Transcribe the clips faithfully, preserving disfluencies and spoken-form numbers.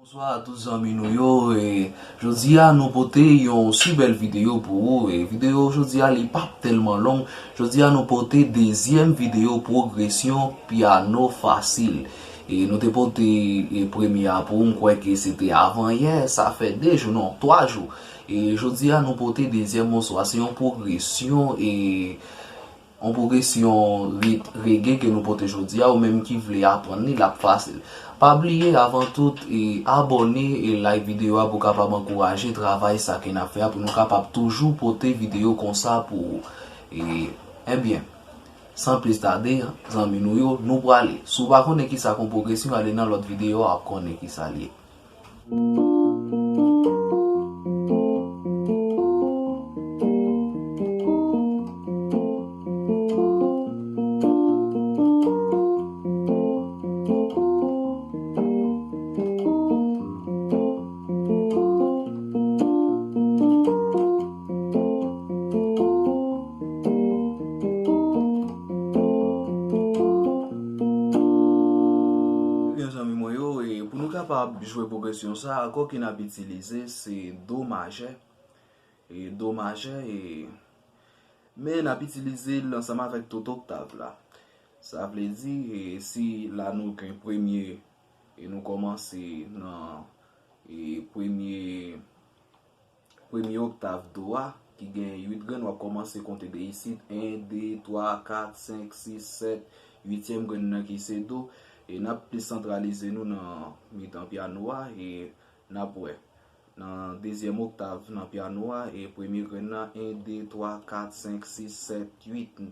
Bonswa a tout zanmi nou yo. E, jodi a nou pote yon si bèl videyo pou ou. E, videyo jodi a li p ap tèlman long. Jodi a nou pote dezyèm videyo pwogresyon pyano fasil. E, nou te pote, e, premye a pou ou, m kwè ke se te avan yè, sa fè de jou, non, twa jou. E, jodi a nou pote dezyèm mòso a, se yon pwogresyon, e, yon pwogresyon rit reggae ke nou pote jodi a, ou menm ki vle aprann li, l ap fasil. Pa bliye, avan tout, e, abòne e like videyo a pou kapab ankouraje travay sa ke n ap fè a, pou nou kapab toujou pote videyo konsa pou ou. E, ebyen, san plis tade, zanmi nou yo, nou prale. Si w pa konnen kisa k yon pwogresyon, ale nan lòt videyo a, w ap konnen kisa l ye. Ebyen, zanmi mwen yo, e pou nou kapab jwe pwogresyon sa, akò ke n ap itilize se do majè. E do majè, e, men n ap itilize l ansanm avèk tout oktav la. Sa vle di, e, si la nou gen premye, e nou kòmanse nan, e, premye, premye oktav do a, ki gen uit grenn, w ap kòmanse konte de isit, en, de, twa, kat, senk, sis, sèt, uityèm grenn nan ki se do, e n ap plis santralize nou nan mitan pyano a, e n ap wè. Nan dezyèm oktav nan pyano a, e premye grenn nan, en, de, twa, kat, senk, sis, sèt, uit.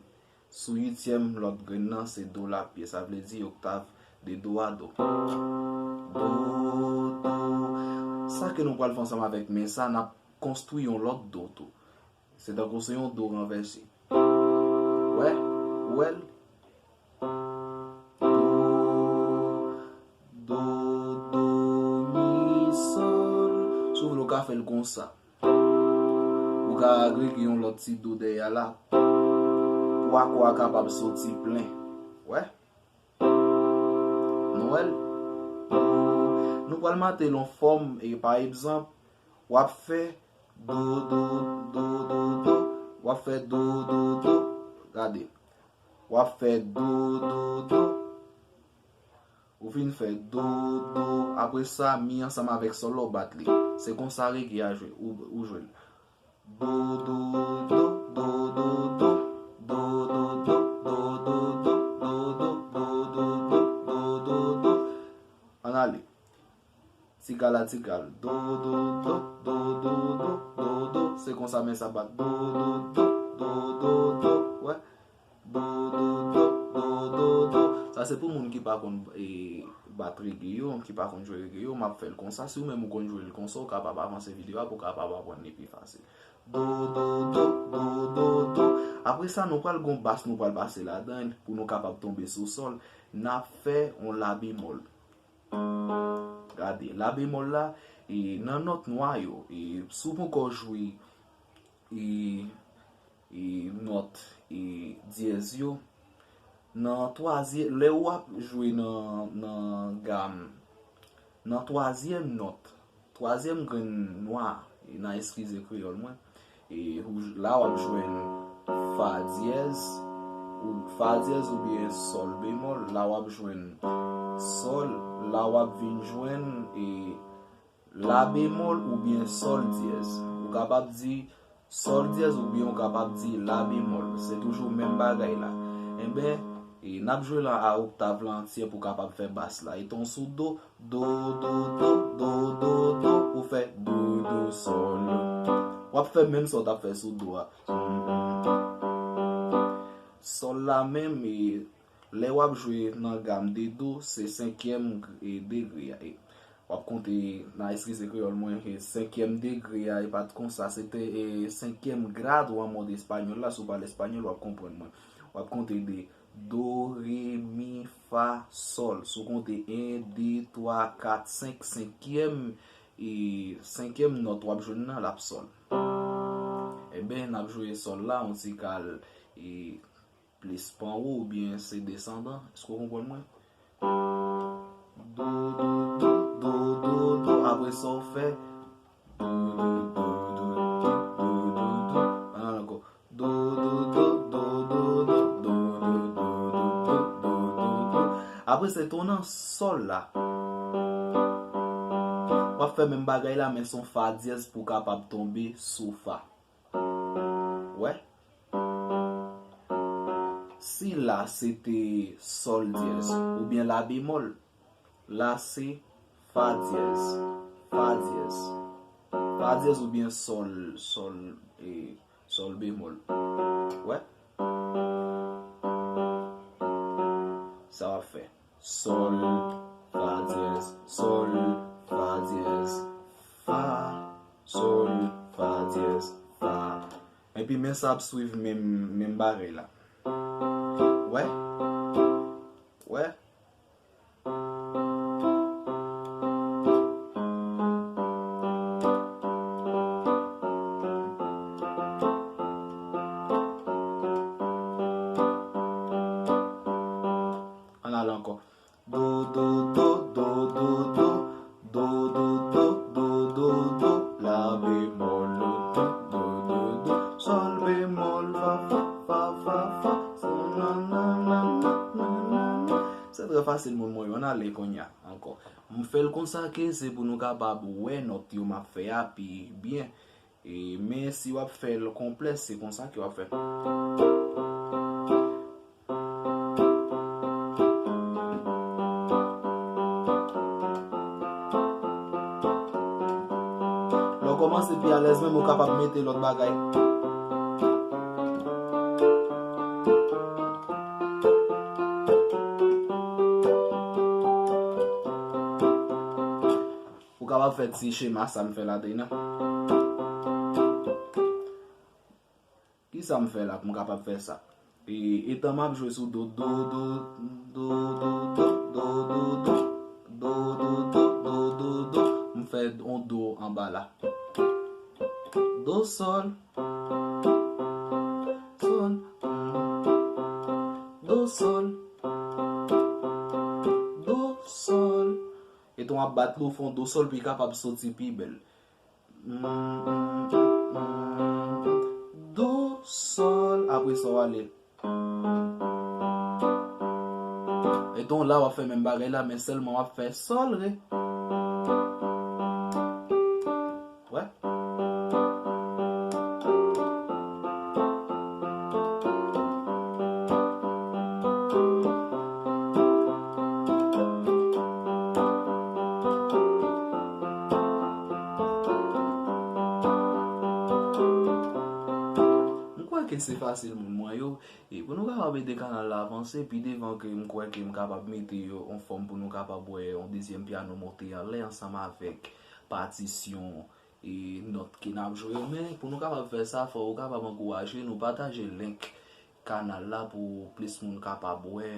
Sou uityèm lòt grenn nan, se do l ap ye. Sa vle di oktav de do a do. Do, do. Sa ke nou pral fè ansanm avèk men sa, n ap konstwi yon lòt do tou. Se tankou se yon do ranvèse. Wè? Ou wè l? Do, do, do, mi, sol. Si w vle, w ka fè l konsa. Ou ka agrege yon lòt ti do dèyè la. Pou akò a kapab soti plen. Wè? Nou wè l? Nou pral mete l yon fòm, e pa egzanp, w ap fè do, do, do, do, do. W ap fè do, do, do. Gade. W ap fè do, do, do. Ou fin fè do, do. Apre sa, mi ansanm avèk sòl la, w bat li. Se konsa rege a jwe. Ou, ou jwe l. Do, do, do, do, do, do. Do, do, do, do, do, do. Ann ale. Ti gal a ti gal. Do, do, do, do, do, do, do, do. Se konsa men sa bat. Do, do, do, do, do, do. Wè. Do, do, do, do, do, do. Sa se pou moun ki pa konn, e, bat rege yo, ki pa konn jwe rege yo, m ap fè l konsa. Si w menm ou konn jwe l konsa, w kapab avanse videyo a pou w kapab aprann li pi fasil. Do, do, do, do, do, do. Apre sa, nou pral gon bas, nou pral pase ladan l pou nou kapab tonbe sou sòl. N ap fè yon la bemòl. Gade, la bemòl la, e, nan nòt nwa yo, e, si w poko jwe, e, e, nòt, e, dyèz yo, nan twazyè-, lè w ap jwe nan, nan gam, nan twazyèm nòt, twazyèm grenn nwa, e, nan eskize kreyòl mwen, e, ou j-, la w ap jwenn fa dyèz, ou fa dyèz oubyen sòl bemòl, la w ap jwenn sòl, la w ap vin jwenn, e, la bemòl oubyen sòl dyèz. Ou kapab di sòl dyèz oubyen ou kapab di la bemòl. Se toujou menm bagay la. Enben, e, n ap jwe la a oktav la antyè pou kapab fè bas la. Etan w sou do, do, do, do, do, do, do, ou fè do, do, sòl. W ap fè menm sa w t ap fè sou do a. Sòl la menm, e, lè w ap jwe nan gam de do, se senkyèm, e, degre a. E, w ap konte, nan eskize kreyòl mwen, e, senkyèm degre a, e pa t konsa, se te, e, senkyèm grado an mòd espanyòl la, si w pale espanyòl, w ap konprann mwen. W ap konte de do, re, mi, fa, sòl. Si w konte en, de, twa, kat, senk, senkyèm, e, senkyèm nòt w ap jwenn nan, l ap sòl. Enben, n ap jwe sòl la, yon ti kal, e, plis panwo oubyen se desandan. Èske w konprann mwen? Do, do, do, do, do, Sa w fè. Do, do, do, do, do, do, do, do. Ann al ankò. Do, do, do, do, do, do, do, do, do, do, do, do, do. Apre se tou nan sòl la. W ap fè menm bagay la, men se yon fa dyèz pou w kapab tonbe sou fa. Wè? Si la se te sòl dyèz oubyen la bemòl, la se fa dyèz, fa dyèz, fa dyèz oubyen sòl, sòl, e, sòl bemòl. Wè? Sa w ap fè. Sòl, fa dyèz, sòl, fa dyèz, fa, sòl, fa dyèz, fa. Epi men sa ap swiv menm, menm bagay la. Wè? Wè? Ann al ankò. Do, do, do, do, do, do, do, do, do, do, do, do, la bemòl, do, do, do, do, sòl bemòl, fa, fa, fa, fa, fa, sòl, nan, nan. Se trè fasil, moun mwen yo, ann ale kounye a ankò. M fè l konsa ke se pou nou kapab wè nòt yo m ap fè a pi byen. E, men si w ap fè l konplè, se konsa ke w ap fè. Lè w kòmanse pi alèz menm, ou kapab mete lòt bagay. Ou kapab fè ti chema sa m fè la deja. Kisa m fè la pou m kapab fè sa? E, etan m ap jwe sou do, do, do, m fè yon do anba la. Do, sòl, sòl, do, sòl, do, sòl. Etan w ap bat li, w fè yon do, sòl, pou li kapab soti pi bèl. Do, sòl, apre sa w ale. Etan la, w ap fè menm bagay la, men sèlman w ap fè sòl, re. Wè. M kwè ke se fasil, moun mwen yo. E pou nou kapab ede kanal la avanse pi devan, ke m kwè ke m kapab mete yo an fòm pou nou kapab wè yon dezyèm pyano monte anlè ansanm avèk patisyon e nòt ke n ap jwe yo. Men pou nou kapab fè sa, fò ou kapab ankouraje nou, pataje link kanal la pou plis moun kapab wè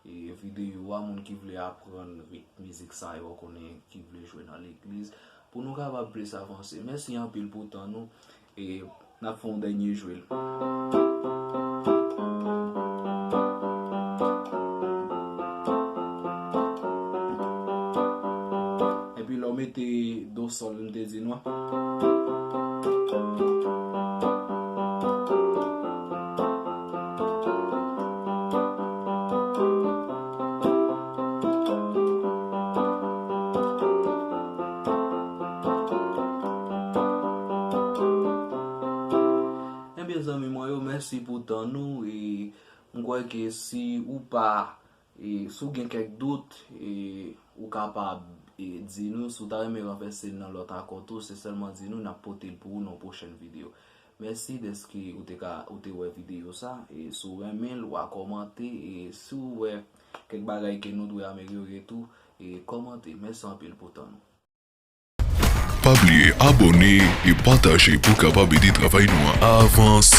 e videyo a, moun ki vle aprann ritm mizik sa yo, konnen ki vle jwe nan legliz, pou nou kapab plis avanse. Mèsi anpil pou tan nou, e n ap fè yon dènye jwe l. Epi lè w mete do, sòl, m te di nou an. Ebyen, zanmi mwen yo, mèsi pou tan nou, e m kwè ke si ou pa E si w gen kèk dout, e, ou kapab, e, di nou. Si w ta renmen ranvèse l nan lòt akò tou, se sèlman di nou, n ap pote l pou ou nan yon pwochèn videyo. Mèsi dèske ou te ka, ou te wè videyo sa. E si w renmen l, w a kòmante. E si w wè kèk bagay ke nou dwe amelyore tou, e kòmante. Mèsi anpil pou tan nou. Pa bliye abòne e pataje pou w kapab ede travay nou an avanse.